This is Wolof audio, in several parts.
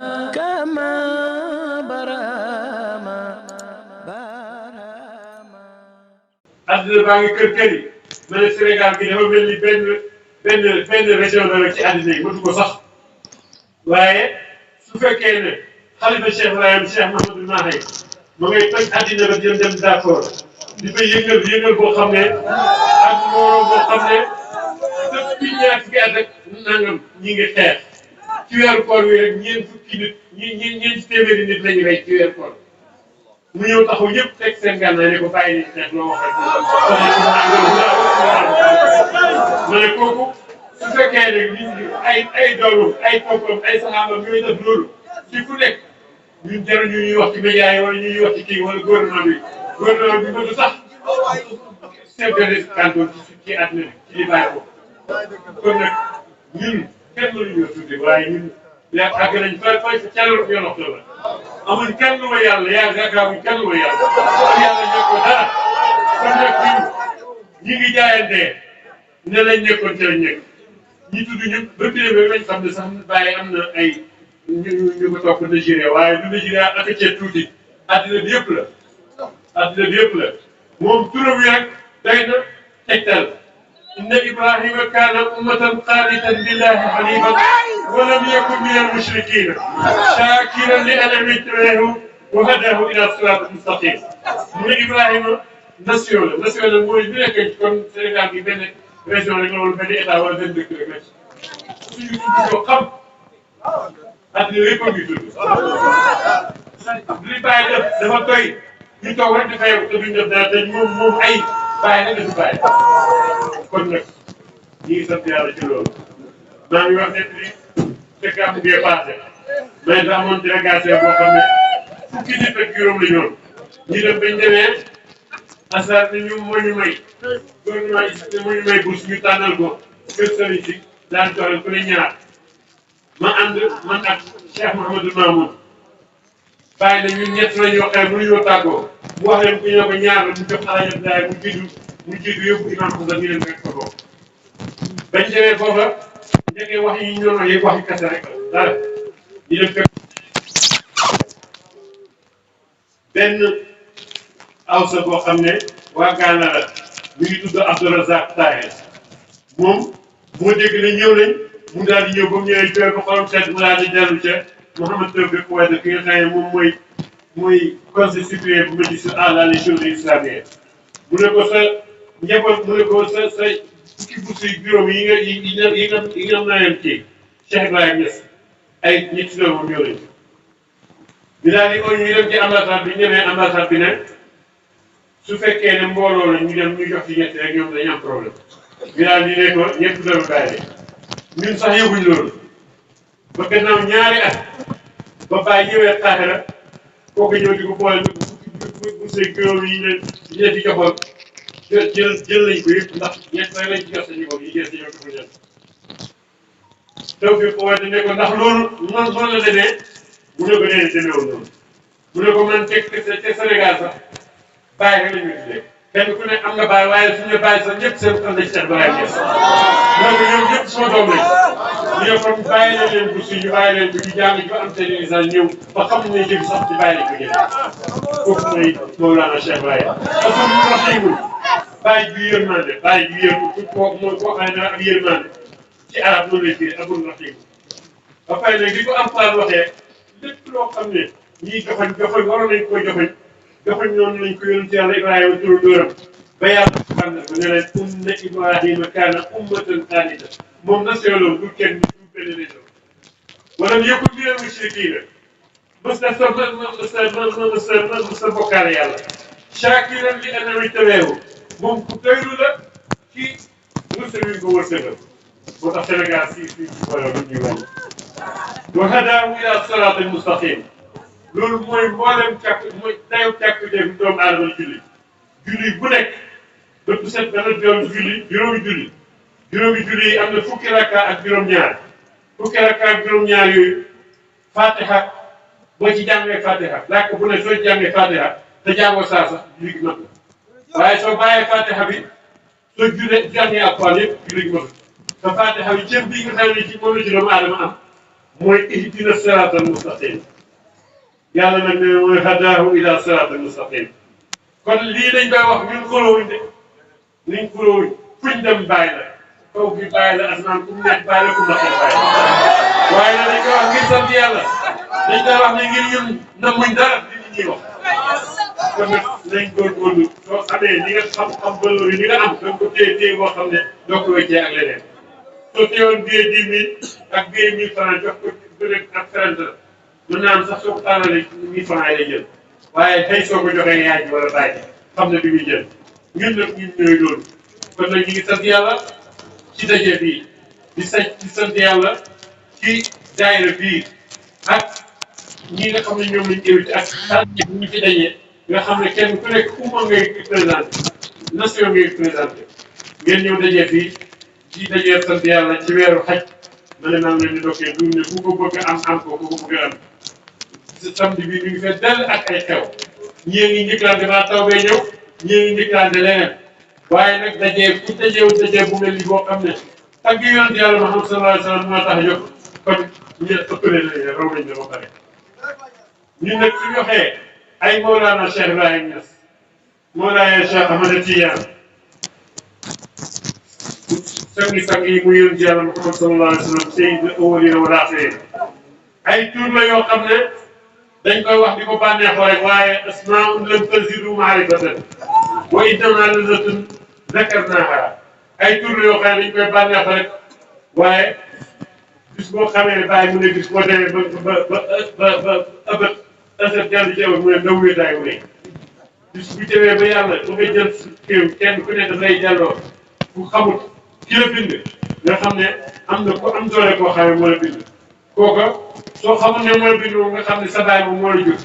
كما àddina baa ngi kër kër yi ma ne Sénégal gi dafa mel ni benn région la rek ci àddina yi matu ko sax waaye su fekkee ne xalifa Cheikh Ibrahim Cheikh Mahamadou Mahi ma ngay toj àddina ba dem d'accord di fa yëngal boo xam ne ak mbooloo boo xam ne depuis ñaar fukki at rek nangam ñi ngi xeex ci weeru koor wi rek ñeent fukki nit ñeenti téeméeri nit lañu rey ci weeru koor mu ñëw taxaw ñëpp teg seen gànnaay ne ko bàyyi nañ xeex loo wax rek ma ne kooku su fekkee ne ay doomam ay toppam ay saxaabam ñooy def loolu ci ku nekk ñun jaruñu ñuy wax ci médias yi wala ñuy wax ci kii wala gouvernement bi mënu sax chef de canton ci àddina bi ci li bàyyi ko kon nag ñun kenn mënuñu tudde waaye ñun yaa àgg nañ fay calor yoon wax la amuñ kenn lu ma yàlla yaakaaruñ kenn lu ma yàlla yàlla ñoo ko dara kon nag ñi ngi jaayantee ne lañ nekkoon ci lañ nekk ñi tudd ñëpp ba pire lañ xam ne sax bàyyi am na ay ñu ko topp Nigeria waaye du Nigeria ak ceeb tuuti addina bi yëpp la moom turam wi rek day na tegtal inna Ibrahima kaana ummatan qaanitan lillahi haniifan wa lam yakun mina al-mushrikiina shaakiran li an'amihi wa hadaahu ila siraatin mustaqiim mu ne Ibrahima nation la mooy bi nekk kon Sénégal gi benn région rek la wala benn état wala benn dëkk rek la suñu tudd ko xam addina yëpp a ngi tudd li bàyyi def dafa doy ñu toog rek dafay te duñ def dara te moom ay bàyyi nag dafa bàyyi kon nag ñu ngi sant yàlla ci loolu maa ngi wax net li fekk am bee passé mais daa amoon délégation boo xam ne fukki nit ak juróom la ñoon ñu dem bañ demee asar ni ñu moo ñu may gouvernement yi moo ñu may bourse ñu tànnal ko kër sëriñ si daan joxal ku ne ñaar ma ànd man ak Cheikh Mouhamadou Mamoun bàyyi na ñun ñett la ñoo xam ne mënuñoo tàggoo mu wax leen ku ñu ne ko ñaar la mu jox alaaj Abdoulaye mu jiitu yóbbu imam ko ñu leen fekk ko boobu bañ demee foofa njëkkee wax yi ñu doon wax yëpp waxi kese rek dara ñu dem fekk benn awsa boo xam ne waa Gànnaar la ñu ngi tudd Abdourazak Tahe moom moo dégg ne ñëw nañ mu daal di ñëw ba mu ñëwee jooy ba xolam sedd mu daal di dellu ca Mouhamed Tawfiq Wade ki nga xam ne moom mooy conseil supérieur bu médecine à les choses islamiques mu ne ko sa njaboot mu ne ko sa fukki bourse yi juróom yi nga am naa leen kii Cheikh Ibrahima Niass ay ñetti doomam ñëw nañ bi daal di ñu dem ci ambassade bi ñu demee ambassade bi ne su fekkee ne mbooloo la ñu dem ñu jox ci ñetti rek ñoom dañu am problème bi daal di ne ko ñëpp doomu bàyyi ñun sax yëguñ loolu ba gannaaw ñaari at ba bàyyi ñëwee Qahira kooku ñëw di ko boole fukki bourse juróom yi ñu leen di joxoon jël nañ ko yëpp ndax ñett rek lañ ci jox sañu bopp yi jël ci ñoom dafa jël taw bi ko wante ne ko ndax loolu noonu la demee mu ne ko nee demeewul noonu mu ne ko man te Sénégal sax bàyyi rek la ñuy tuddee kenn ku ne am nga bàyyi waaye suñu bàyyi sax ñëpp seen xam nañ Cheikh Ibrahima Niass mu ne ko ñoom ñëpp sama doom lañ ñu ne kon bàyyi leen leen bourse ñu bàyyi leen ko ñu jàng ñu am seen licence ñëw ba xam ne jëg sax ci bàyyi lañ ko jëlee kooku mooy Mawlana Cheikh Ibrahima parce que ñu wax yëngul bàyyi ju yërmande bàyyi ju yërmande koo xam ne ak yërmande ci arab noonu lay firi abul raxiim ba pare nag di ko Alxuraan waxee lépp loo xam ne ñii joxoñ waroon nañ koy joxoñ noonu lañ ko yónni Yàlla Ibrahima turu dóoram ba yàlla xam na ko ne leen inna Ibrahima kaana ummatan qaanitan moom nation la du kenn du benn nation walam yakun minal mushrikiina mës na bokkaale yàlla shaakiran li an'amihi moom ku doylu la ci wërsëg wi ko wërsëgal moo tax Sénégal si booloo lu ñuy wàññi wa hadaahu ila siraatil mustaqiim loolu mooy mboolem mooy dayu càkkutéef doomu aadama julli bu nekk bët bu set dana doon juróomi julli yi am na fukki rakka ak juróom-ñaar yooyu Fatiha boo ci jàngee Fatiha làkk bu ne soo jàngee Fatiha te jàngoo saa sax julli gi mat waaye soo bàyyee Fatiha bi soo jàngee Alxuraan yëpp julli gi mat te Fatiha bi cër bii nga xam ne ci moom la ci doomu aadama am mooy ihdina siraatal mustaqim yàlla nag ne mooy hadaahu ila siraatal mustaqim kon lii dañ koy wax ñun xulóowuñ de niñ xulóowuñ fuñ dem bàyyi la kaw gi bàyyi la asmaan ku mu nekk bàyyi la ku mu naqee bàyyi waaye nag dañ koy wax ngir sant yàlla dañ koy wax ne ngir ñun namuñ dara li nit ñi wax kon nag nañ góorgóorlu soo xamee li nga xam valeur yi li nga am da nga ko téye boo xam ne doo ko wéccee ak leneen soo teewoon billet 10 000 ak billet 1000 francs jox ko bële ak 30 la mën naa am sax soo ko tànnalee 1000 francs yi lay jël waaye tey soo ko joxee yaay ji wala bàyyi xam ne bi muy jël ñun nag ñun ñooy loolu kon nag ñu ngi sant yàlla ci daje bii di sant yàlla ci daayira bii ak ñi nga xam ne ñoom lañ invité ak tànn ñu ci daje nga xam ne kenn ku nekk umma ngay présenté nation ngay présenté ngeen ñëw daje fii ci daje sant yàlla ci weeru xaj ma ne maa ngi leen di dokkee du ne ku ko bëgg am ko ku ko bëgg am samedi bi ñu ngi fee dell ak ay xew ñii ngi njëkkalante maa taw bee ñëw ñii ngi njëkkalante leneen waaye nag daje ku daje bu mel ni boo xam ne tagg yonent yàlla Muhammad sallallahu alayhi wa sallam moo tax a jóg kon ñu ëppale nañ raw nañ la ba pare ñun nag suñu waxee ay Mawlana Cheikh Ibrahima Niass Mawlana Cheikh Ahmad Tidiane sang yi mu yonent yàlla Muhammad sallallahu alayhi wa sallam sayyidul awwalina wal axirin ay tur la yoo xam ne dañ koy wax di ko bànneexoo rek waaye asmaa'un lam tazidu ma'rifatan wa innamaa lazatun zakarnaahaa ay tur la yoo xam ne dañ koy bànneexoo rek waaye bis boo xamee ne bàyyi mu ne bis boo demee ba ëbët ësët jàll ci mu ne ndaw wéetaay wu ne bis bu demee ba yàlla ba nga jël kéew kenn ku ne daf lay jàlloo ku xamut ki la bind nga xam ne am na ko am doole koo xamee moo la bind kooka soo xamul ne moo la bind moom nga xam ne sa baay moom moo la jur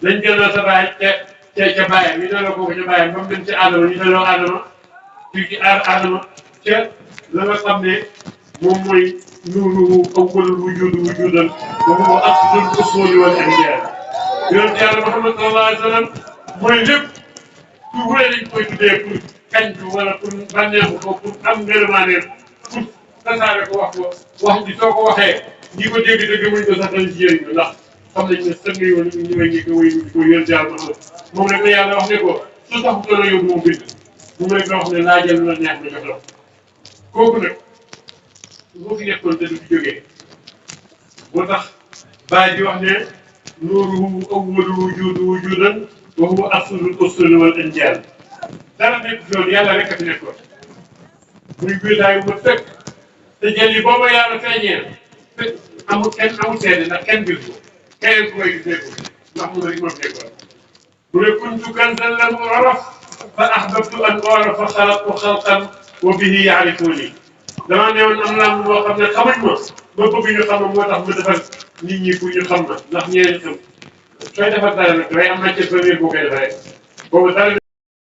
dañ jëloo sa baay ca baayam ñu delloo kooku ca baayam ba mu dem ci Adama ñu delloo Adama ci Adama ca la nga xam ne moom mooy nuuru awwalul wujudan wa huwa aslul usuli wal anbiya yonent yàlla Muhammad sallallahu alayhi wa sallam mooy lépp su wuree dañ koy tuddee pour kañ ko wala pour bànneexu ko pour am ngërëmaaneel pour tasaare ko wax ji soo ko waxee ñi ko dégg dëgg muñ ko sax dañ ci yëriñu ndax xam nañ ne sën nga yoon ñu may ñi ko wéy ko yonent yàlla Muhammad moom rek la yàlla wax ne ko su taxutoon a yóbbu moom bind moom rek la wax ne laa jël lu la neex ma jox la kooku nag boo fi nekkoon te du fi jógee moo tax Baye di wax ne nuuruhu awwalul wujudan wa huwa aslul usuli wal anjaal dara nekk loolu yàlla rek a fi nekkoon muy wéetaayu ma fekk te jël yi booba yàlla feeñee amul seede ndax kenn gis ko keneen ku may gis nekkul ndax moom rek moo fi nekkoon bu ne kuntu kanzan lam uraf fa ahbabtu an urafa xalaqtu xalqan wa bihi yaarifuuni damaa newoon am lam boo xam ne xamuñ ma bëgg ñu xam moo tax ma defar nit ñi pour ñu xam ma ndax ñeneen xam sooy defar dara nag dafay am matière première boo koy defaree boobu dara